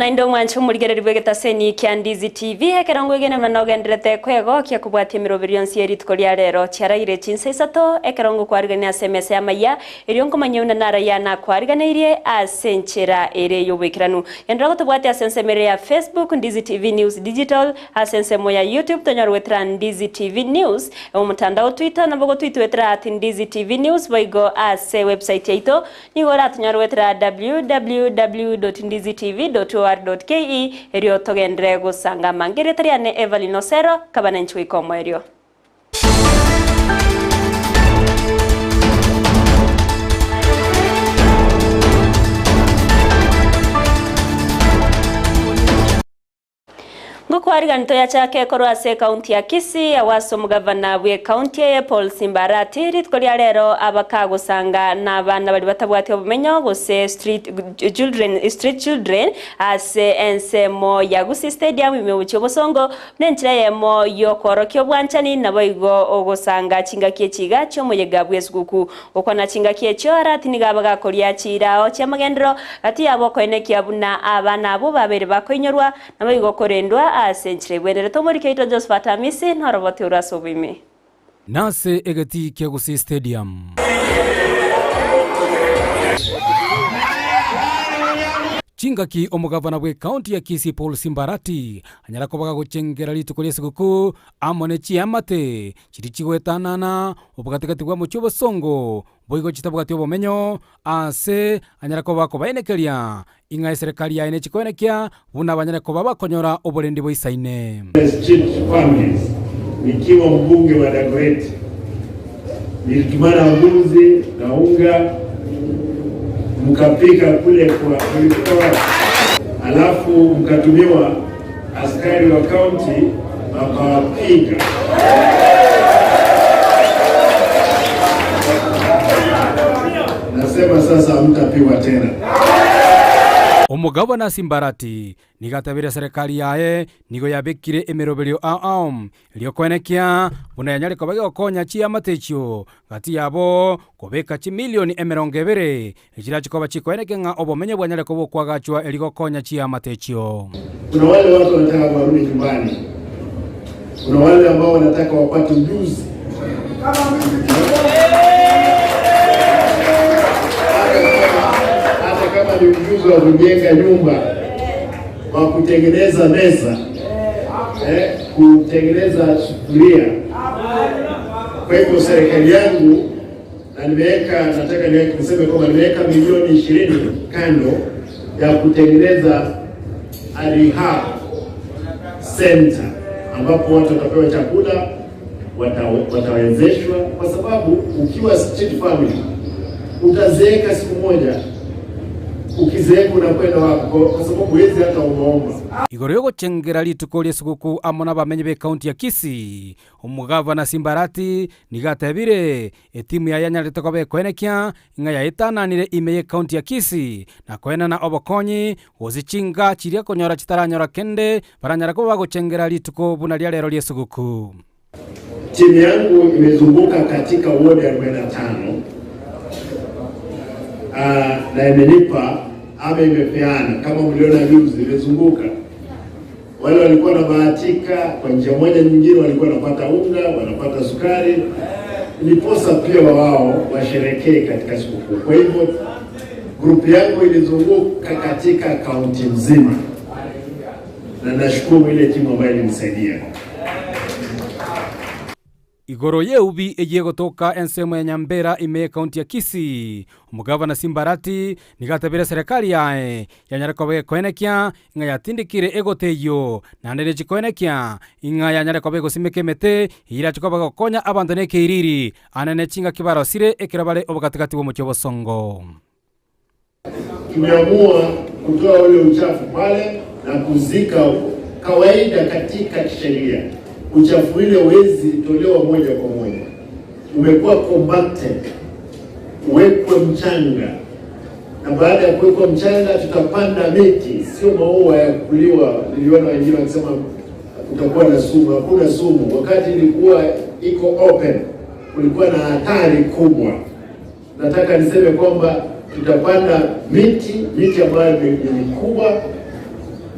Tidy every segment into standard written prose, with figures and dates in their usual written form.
naende omwanche omorigereria bw'egetaseni kia Ndizi TV, ekero ngoigene buna nogenderete kwegokia kobwatia emeroberi yonsi ye rituko ria rero. Chiaraire chinsa isato, ekero ngokwarigania ase emesa y'amayia, erio nkomanya buna narayia nakwariganeirie ase enchera ere y'oboikeranu. Genderera gotobwatia ase ensemo ere ya Facebook, Ndizi TV News Digital, ase ensemo ya YouTube tonyore goetera Ndizi TV News, omotandao Twitter nabo gotwitwetera at Ndizi TV News boigo ase website yaito Nigo oratonyore goetera www.ndizitv.or.ke erio togenderere gosanga amange. Erieta riane Evelyn Osero, kaba nainche goika omoerio. Ngokwarigani toyachake korwa ase ekaunti ya Kisii agwo ase omogavana bw'ekaunti eye Paul Simbarati rituko ria rero abakagosanga nabana baria batabwati obomenyo gose street children, street children ase ensemo ya Gusii Stadium ime obochie obosongo buna enchera eyemo yokoorokia obwanchani naboigo ogosanga chingaki echi iga chiomoyega bw'esuguku Gokwana chingaki echio Arati nigo abagakoria chiirao chi'amagenderero gati yabo okoenekia buna abana abwo babeire bakoinyorwa, naboigo korendwa ase enchera egwenerete. Omoriki oito Josephat Amisi noroboti orwe ase oboime. Nase egetii kia Gusii Stadium. Chingaki omogavana bw'ecounty ya Kisii Paul Simbarati anyara koba gagochengera rituko ri'esuguku amo ne chiamate chiria chigoetanana obogatigati bw'omochie obosongo, boigo chitabwati obomenyo, aase anyare koba akobaenekeria, ing'a eserekari yaye nechikoenekia buna banyare koba bakonyora oborendi boisaine. Street families nikiwa mbunge wa Dagoretti nilitumana mbuzi na unga mkapika kule kwa mlikuwa alafu mkatumiwa askari wa county wakawapiga. Nasema sasa hamtapigwa tena. Omogabana Simbarati nigo atebirie serikali yaye nigo yabekire emeroberio ao ao erio koenekia buna yanyare koba gegokonya chiamate echio gati yabo kobeka chimilioni 20 Echirachi koba chikoeneke ng'a obomenyo bwanyare koba okoagachwa erio gokonya chiamate echio. Kuna wale watu wanataka warudi nyumbani, kuna wale ambao wanataka wapate ujuzi hata kama ni ujuzi wa kujenga nyumba, wa kutengeneza meza, kutengeneza sufuria. Kwa hivyo serikali yangu na nimeweka nataka niweke niseme kwamba nimeweka milioni 20 kando ya kutengeneza rehab center ambapo watu watapewa chakula, watawezeshwa, kwa sababu ukiwa street family utazeeka siku moja. Ukizeeka unakwenda wapi? Kwa sababu huwezi hata umeomba. Igoro y'ogochengera rituko ri'esuguku amo nabamenyi b'ekaunti ya Kisii, Omogavana Simbarati nigo atebire, Etimu yaye yanyarete koba ekoenekia ng'a yaetananire ime y'ekaunti ya Kisii na koenana obokonyi gose chinka chiria konyora chitaranyora kende baranyare koba bagochengera rituko buna ria rero ri'esuguku. Timu yangu imezunguka katika ward 45 na imenipa ama imepeana kama mliona juzi, imezunguka. Wale walikuwa wanabahatika kwa njia moja nyingine, walikuwa wanapata unga, wanapata sukari, ndiposa pia wao washerekee katika sikukuu. Kwa hivyo grupu yangu ilizunguka katika kaunti nzima, na nashukuru ile timu ambayo ilinisaidia. Igoro y'eubi eyio egotoka ensemo ya Nyambera ime y'ekaunti ya Kisii, omogavana Simbarati nigo atabire eserekari yaye yanyare koba gekoenekia ng'a yatindekire egoto eyio, naende nechi koenekia ing'a yanyare koba egosimeka emete eyio erache koba egokonya abanto nekeiriri ane ne chingaki barosire ekero bare obogatigati bw'omochie obosongo. Tumeamua kutoa ule uchafu pale na kuzika kawaida katika kisheria. Uchafu ile huwezi tolewa moja kwa moja, umekuwa compacted, uwekwe mchanga, na baada ya kuwekwa mchanga tutapanda miti, sio maua ya kuliwa. Niliona wengine wakisema kutakuwa na sumu. Hakuna sumu. Wakati ilikuwa iko open, kulikuwa na hatari kubwa. Nataka niseme kwamba tutapanda miti, miti ambayo ni mikubwa.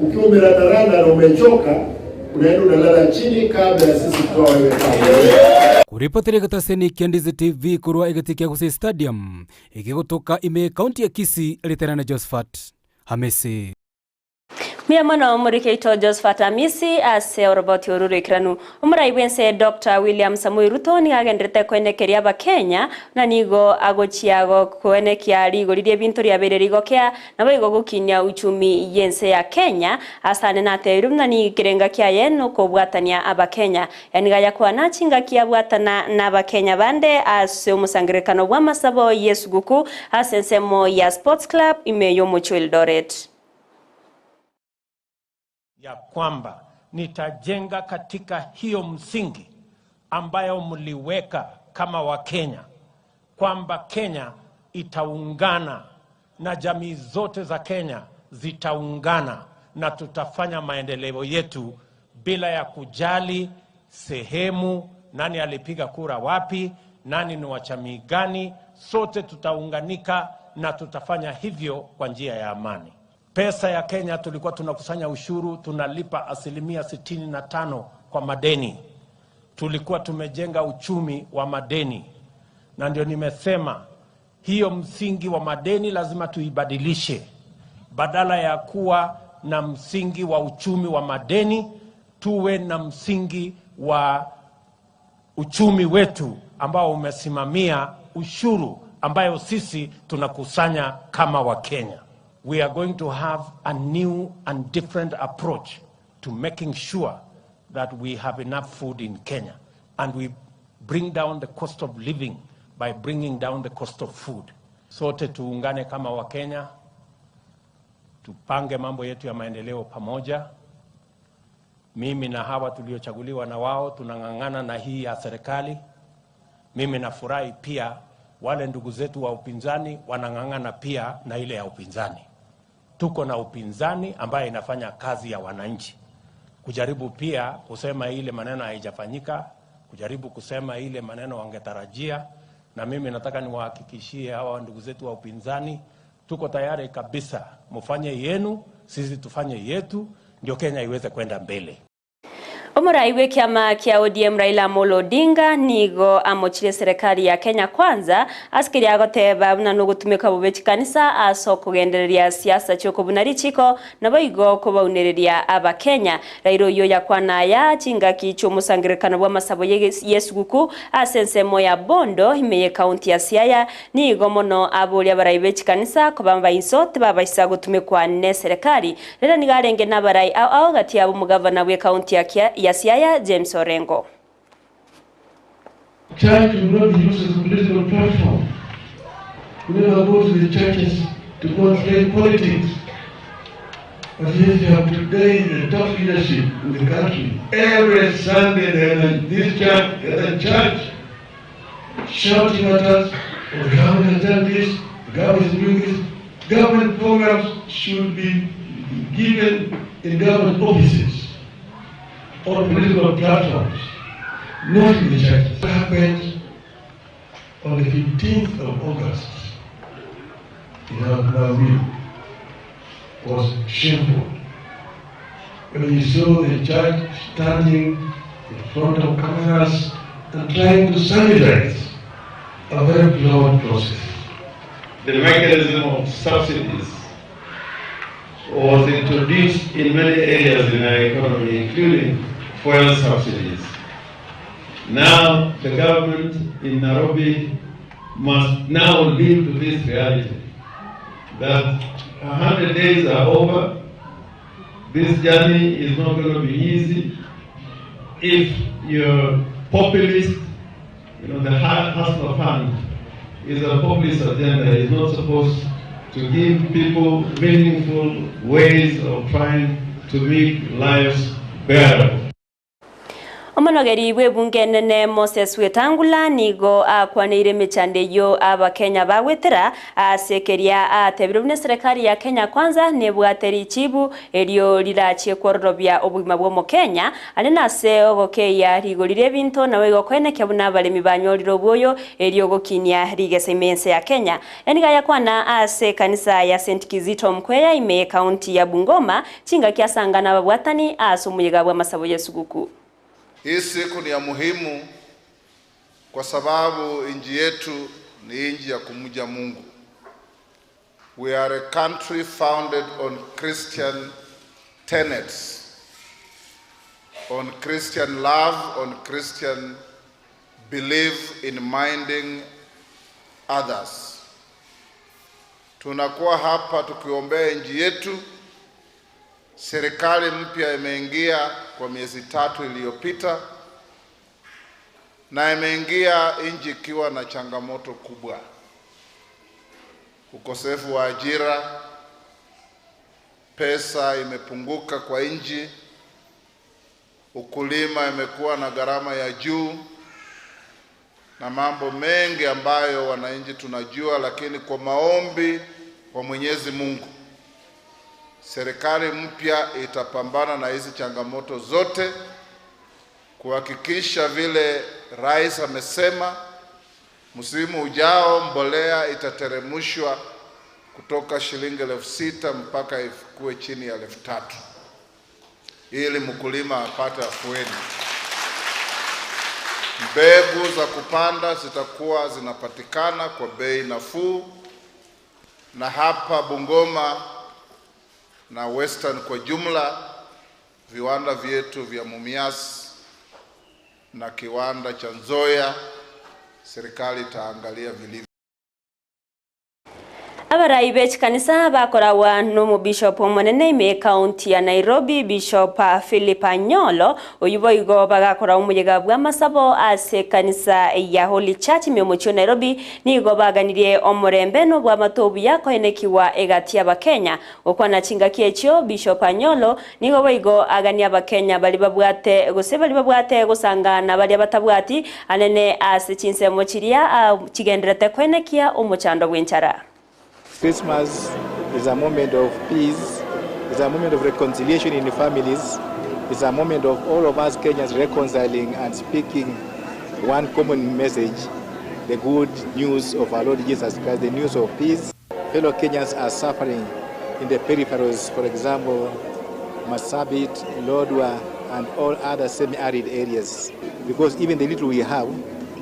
Ukiwa umerandaranda na umechoka, unaenda unalala chini kabla ya sisi kutoa wewe kama wewe. Koripotera egetaseni kia Ndizi TV korwa egetii kia Gusii Stadium, egegotoka ime ekaunti ya Kisii, Riterane Josephat Hamisi. Mbuya mono omoriki oito Josephat Amisi ase oroboti oru roikeranu. Omorai bw'ense Doctor William Samoei Ruto nigo agenderete koenekeria Abakenya buna nigo agochia koenekia rigori ri'ebinto riabeire rigokea naboigo gokinia uchumi y'ense ya Kenya. Asande natebirie buna nigo ekerenga kiaye nokobwatania Abakenya. Aya nigo ayakwana chingaki abwatana n'Abakenya bande ase omosangererekano bw'amasabo y'esuguku ase ensemo ya Sports Club ime y'omochie o Eldoret. ya kwamba nitajenga katika hiyo msingi ambayo mliweka kama Wakenya, kwamba Kenya itaungana na jamii zote za Kenya zitaungana na tutafanya maendeleo yetu bila ya kujali sehemu, nani alipiga kura wapi, nani ni wa jamii gani. Sote tutaunganika na tutafanya hivyo kwa njia ya amani. Pesa ya Kenya tulikuwa tunakusanya ushuru, tunalipa asilimia 65 kwa madeni. Tulikuwa tumejenga uchumi wa madeni, na ndio nimesema hiyo msingi wa madeni lazima tuibadilishe. Badala ya kuwa na msingi wa uchumi wa madeni, tuwe na msingi wa uchumi wetu ambao umesimamia ushuru ambayo sisi tunakusanya kama Wakenya. We are going to have a new and different approach to making sure that we have enough food in Kenya and we bring down the cost of living by bringing down the cost of food. Sote tuungane kama Wakenya, tupange mambo yetu ya maendeleo pamoja. Mimi na hawa tuliochaguliwa na wao tunang'ang'ana na hii ya serikali. Mimi nafurahi pia wale ndugu zetu wa upinzani wanang'ang'ana pia na ile ya upinzani. Tuko na upinzani ambaye inafanya kazi ya wananchi, kujaribu pia kusema ile maneno haijafanyika, kujaribu kusema ile maneno wangetarajia. Na mimi nataka niwahakikishie hawa ndugu zetu wa upinzani, tuko tayari kabisa, mufanye yenu, sisi tufanye yetu, ndio Kenya iweze kwenda mbele. Omorai bw'ekiama kia ODM Raila Amolo Odinga nigo amochire serikali ya Kenya Kwanza ase keria agoteba buna nogotumeka bobe chikanisa ase okogendereria siasa chiokobuna richiko naboigo kobaunereria Abakenya. Raila oyio yakwana aya chingaki chiomosangererekano bw'amasabo y'esuguku ase ensemo ya Bondo ime y'ecounty ya Siaya nigo mono aboria abarai b'echikanisa koba abainso tibabaisa gotumekwa n'eserekari. Rero nigo arenge nabarai ao ao gati yabo omogavana bw'ecounty ya ya Siaya James Orengo. Church will not be used as a political platform. We never go to the churches to go and play politics. But here you have today the top leadership in the country. Every Sunday they're in this church, the other church, shouting at us, oh, the government has done this, the government is doing this. Government programs should be given in government offices or political platforms, not in the churches. What happened on the 15th of August in our view was shameful. When you saw the church standing in front of cameras and trying to sanitize a very flawed process. The mechanism of subsidies was introduced in many areas in our economy, including fuel subsidies. Now, the government in Nairobi must now live to this reality that 100 days are over. This journey is not going to be easy. If you're populist, the Hustler Fund is a populist agenda. It's not supposed to give people meaningful ways of trying to make lives bearable. Omonogeri bw'ebunge enene Moses Wetangula nigo akwaneire emechando eyio Abakenya bagwetera ase keria atebire buna eserekari ya Kenya Kwanza nebwate richibu erio rirachie kwororobia obogima bw'Omokenya are nase ogokeyia rigori ri'ebinto naboigo koenekia buna abaremi banyorire obwoyo erio gokinia rigesa ime y'ense ya Kenya. Nigo ayakwana ase ekanisa ya St Kizito Mkweya ime y'Ekaunti ya Bungoma Chingaki asangana ababwatani ase omoyega bw'amasabo y'esuguku. Hii siku ni ya muhimu kwa sababu nchi yetu ni nchi ya kumcha Mungu. We are a country founded on Christian tenets, on Christian love, on Christian belief in minding others. Tunakuwa hapa tukiombea nchi yetu. Serikali mpya imeingia kwa miezi tatu iliyopita, na imeingia nchi ikiwa na changamoto kubwa: ukosefu wa ajira, pesa imepunguka kwa nchi, ukulima imekuwa na gharama ya juu na mambo mengi ambayo wananchi tunajua, lakini kwa maombi kwa Mwenyezi Mungu, serikali mpya itapambana na hizi changamoto zote kuhakikisha vile rais amesema, msimu ujao mbolea itateremshwa kutoka shilingi 6,000 mpaka ikue chini ya 3,000 ili mkulima apate afueni. Mbegu za kupanda zitakuwa zinapatikana kwa bei nafuu, na hapa Bungoma na Western kwa jumla, viwanda vyetu vya Mumias na kiwanda cha Nzoia, serikali itaangalia vilivyo. Abarai be chikanisa bakoragwa n'omobishop omonene ime ekaunti ya Nairobi Bishop Philip Anyolo oyio boigo bagakora omoyega bw'amasabo ase ekanisa ya Holy Church ime omochie o Nairobi nigo baganirie omorembe na obwamato obuya koenekiwa egati y'Abakenya. Gokwana chingaki echio Bishop Anyolo nigo boigo agania Abakenya baria babwate gose baria babwate gosangana baria batabwati anene ase chinsemo chiria chigenderete koenekia omochando bw'enchara. Christmas is a moment of peace, it's a moment of reconciliation in families, it's a moment of all of us Kenyans reconciling and speaking one common message, the good news of our Lord Jesus Christ, the news of peace. Fellow Kenyans are suffering in the peripheries, for example, Marsabit, Lodwar, and all other semi-arid areas, because even the little we have,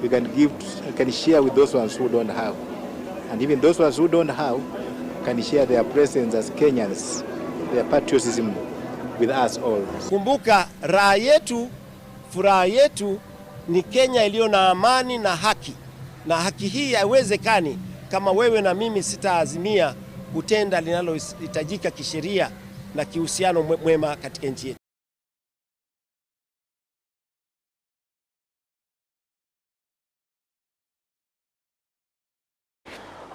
we can give, can share with those ones who don't have. And even those ones who don't have can share their presence as Kenyans, their patriotism with us all. Kumbuka raha yetu, furaha yetu ni Kenya iliyo na amani na haki, na haki hii haiwezekani kama wewe na mimi sitaazimia kutenda linalohitajika kisheria na kiuhusiano mwema katika nchi yetu.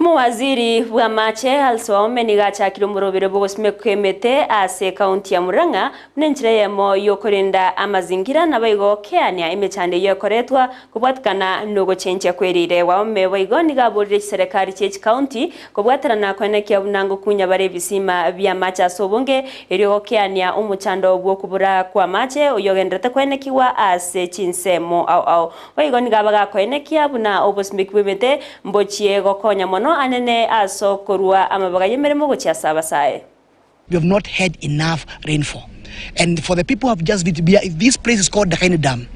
Omowaziri bw'amache Alice Wahome nigo achakire omorobere bw'ogosimeka emete ase ekaunti ya Murang'a buna enchera eyemo y'okorenda amazingira nabo igo gokeania emechando eyio ekoretwa kobwatikana na ogochenchia kwerire. Wahome boigo nigo aborire chiserekari chia chikaunti kobwaterana koenekia buna ngokunya bare ebisima bia amache ase obonge erio gokeania omochando bw'okobura kwa amache oyo ogenderete koenekiwa ase chinsemo ao ao. Boigo nigo abagakoenekia buna obosimeki bwa emete mbochie gokonya mono anene ase okorwa amabaga y'emeremo gochia ase abasae. We have not had enough rainfall. And for the people who have just been, this place is called Ndakaini Dam.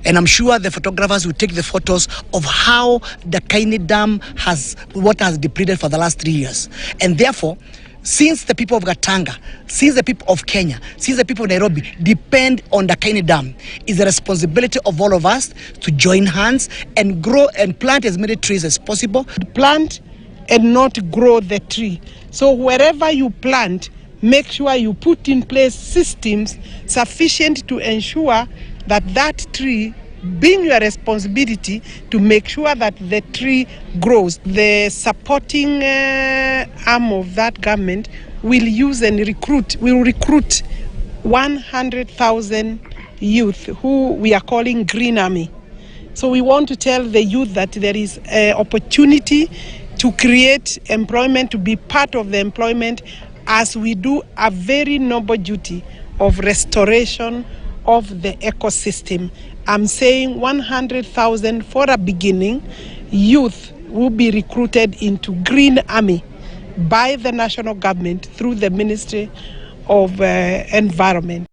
And I'm sure the photographers will take the photos of how Ndakaini Dam has, water has depleted for the last 3 years. And therefore, since the people of Gatanga, since the people of Kenya, since the people of Nairobi depend on Ndakaini Dam, it's the responsibility of all of us to join hands and grow and plant as many trees as possible. Plant and not grow the tree. So wherever you plant, make sure you put in place systems sufficient to ensure that that tree, being your responsibility to make sure that the tree grows. The supporting arm of that government will use and recruit, will recruit 100,000 youth who we are calling Green Army. So we want to tell the youth that there is a opportunity to create employment, to be part of the employment as we do a very noble duty of restoration of the ecosystem. I'm saying 100,000 for a beginning youth will be recruited into Green Army by the national government through the Ministry of Environment.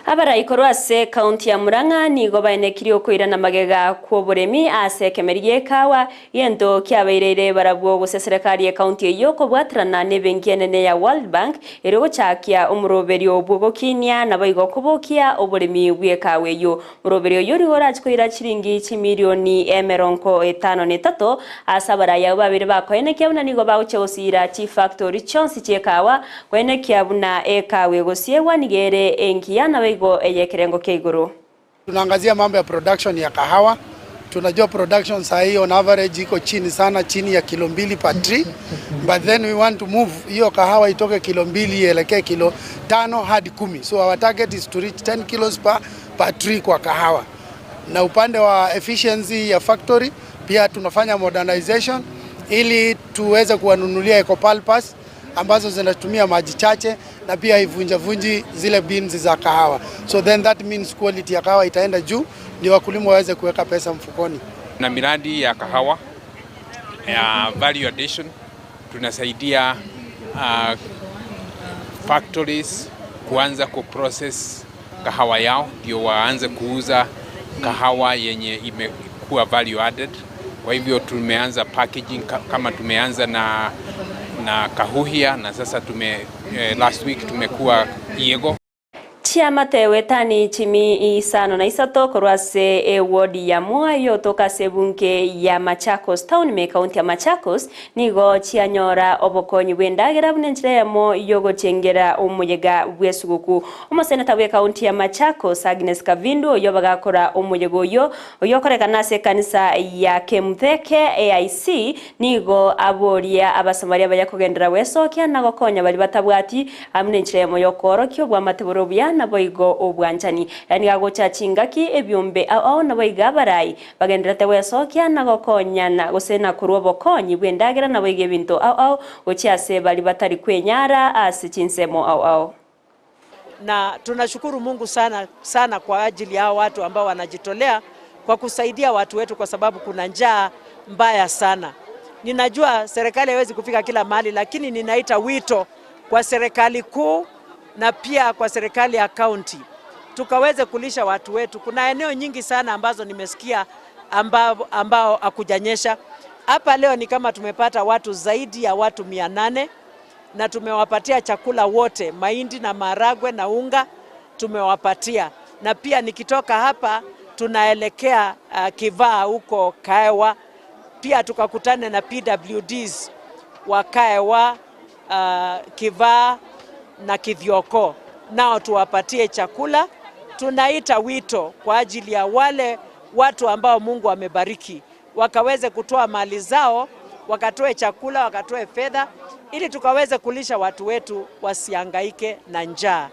Abarai korwa ase ekaunti ya Murang'a nigo baenekirie okoirana magega kw'oboremi ase ekemeri gi'ekawa, gento kiabaireire barabwo gose serekari y'ekaunti eyio kobwaterana n'ebenki enene ya World Bank erio gochakia omoroberio bw'ogokinia naboigo kobokia oboremi bw'ekawa eyio. Omoroberio oyio nigo orache koira chiringi chimilioni emerongo etano na etato ase abarai abwo babere bakoenekia buna nigo bagochia gosiira chifactori chionsi chi'ekawa Koenekia buna ekawa egosiegwa nigo ere engiya naboigo ey'ekerengo kia igoro. Tunaangazia mambo ya production ya kahawa. Tunajua production saa hii on average iko chini sana, chini ya kilo mbili per tree, but then we want to move hiyo kahawa itoke kilo mbili ielekee kilo tano hadi kumi. So our target is to reach 10 kilos per, per tree kwa kahawa. Na upande wa efficiency ya factory pia tunafanya modernization ili tuweze kuwanunulia ecopalpas ambazo zinatumia maji chache na pia haivunjavunji zile beans za kahawa. So then that means quality ya kahawa itaenda juu, ndio wakulima waweze kuweka pesa mfukoni. Na miradi ya kahawa ya value addition tunasaidia uh, factories kuanza kuprocess kahawa yao ndio waanze kuuza kahawa yenye imekuwa value added. Kwa hivyo tumeanza packaging kama tumeanza na, na Kahuhia na sasa tume, eh, last week tumekuwa Iego. Chiamate wetani chimi isano na isato korwa ase ewodi ya Mua yotoka ase ebunge ya Machakos town ime ekaunti ya Machakos nigo chianyora obokonyi bw'endagera buna enchera eyemo yogochengera omoyega bw'esuguku. Omoseneta bw'ekaunti ya Machakos Agnes Kavindu oyio bagakora omoyega oyio oyokorekana ase ekanisa ya Kemutheke AIC nigo aboria Abasamaria abaya kogenderera gwesokia na gokonya baria batabwati amo nenchera eyemo y'okoorokia obwamate bore obuya naboigo obwanchani. Yaani gagocha chingaki ebiombe ao ao naboigo abarai bagendererete gwesokia na gokonyana gose na korua obokonyi bw'endagera naboigo ebinto ao ao gochia ase baria batari kwenyara ase chinsemo ao ao. Na tunashukuru Mungu sana sana kwa ajili ya hao watu ambao wanajitolea kwa kusaidia watu wetu, kwa sababu kuna njaa mbaya sana. Ninajua serikali haiwezi kufika kila mahali, lakini ninaita wito kwa serikali kuu na pia kwa serikali ya kaunti tukaweze kulisha watu wetu. Kuna eneo nyingi sana ambazo nimesikia ambao, ambao hakujanyesha. Hapa leo ni kama tumepata watu zaidi ya watu 800 na tumewapatia chakula wote, mahindi na maharagwe na unga tumewapatia, na pia nikitoka hapa tunaelekea uh, Kivaa huko Kaewa, pia tukakutane na PWDs wa Kaewa, uh, Kivaa na Kithioko, nao tuwapatie chakula. Tunaita wito kwa ajili ya wale watu ambao Mungu amebariki wakaweze kutoa mali zao, wakatoe chakula, wakatoe fedha ili tukaweze kulisha watu wetu wasiangaike na njaa.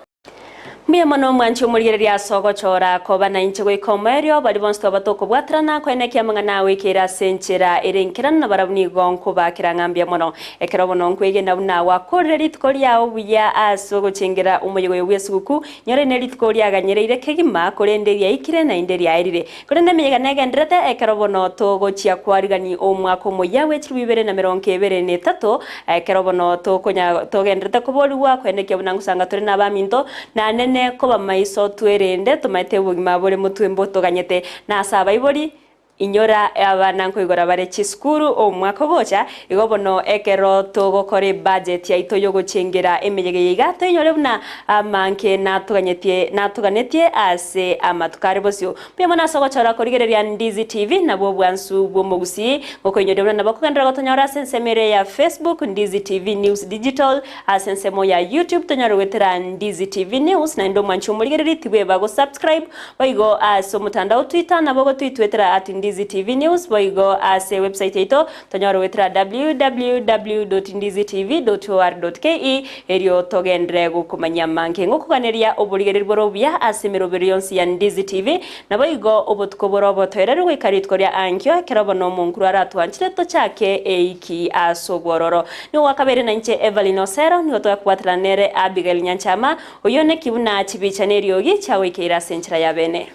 Mbuya mono omwanchi omorigereria ase ogochora koba nainche goika omoerio, baria bonsi twaba tokobwaterana koenekia amang'ana agoikera ase enchera ere enkeranu na barabwo nigo nkobakera ng'a mbuya mono. Ekero bono nkwegena buna gwakorire rituko riao buya ase ogochengera omoyega oyo bw'esuguku, nyore nerituko riaganyereire kegima, korende riaikire naende riaerire. Korende emeyega negendererete ekero bono togochia kwarigani omwaka omoyia bwe chilifu ibere na merongo ebere na etato, ekero bono tokonya togendererete koborigwa koenekia buna ngosanga tore nabaminto, nanene koba maiso twerende tomaete obogima bore motwe mbotoganyete. Na ase abaibori, Inyora abana nkoigora bare chisukuru omwaka ogocha, igo bono ekero togokora ebudget yaito yogochengera emeyega eye iga toinyore buna amange natoganyetie natoganetie ase amatuko are bosio. Mbuya mono ase ogochora korigereria Ndizi TV nabwo obwansu bw'omogusii ngokoinyoria buna nabo okogenderera gotonyora ase ensemo ere ya Facebook Ndizi TV News Digital ase ensemo ya YouTube tonyare goetera Ndizi TV News naende omwanchi omorigereri tibweba go subscribe Boigo ase omotandao Twitter nabo ogotwitwetera at Ndizi. Ndizi TV News boigo ase website yaito tonyore goetera www.ndizitv.or.ke erio togenderere gokomanyia amange ngokoganeria oborigereria bore obuya ase emeroberi yonsi ya Ndizi TV Naboigo obotuko bore obotoereru goika rituko ria ankio, ekero bono omonkuru aratwanchire tochake eiki ase obwororo. Nigo gwakabeire nainche Evelyn Osero, nigo togakobwaterana nere Abigail Nyanchama, oyio neki buna chibicha na eriogi chiagoikeire ase enchera ya bene.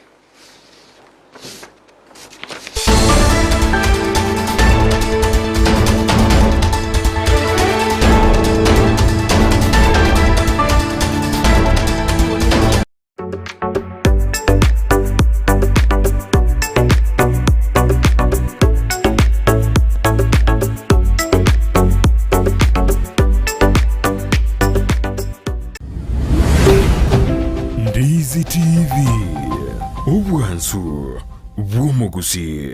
Ndizi TV, obwansu bw'omogusii.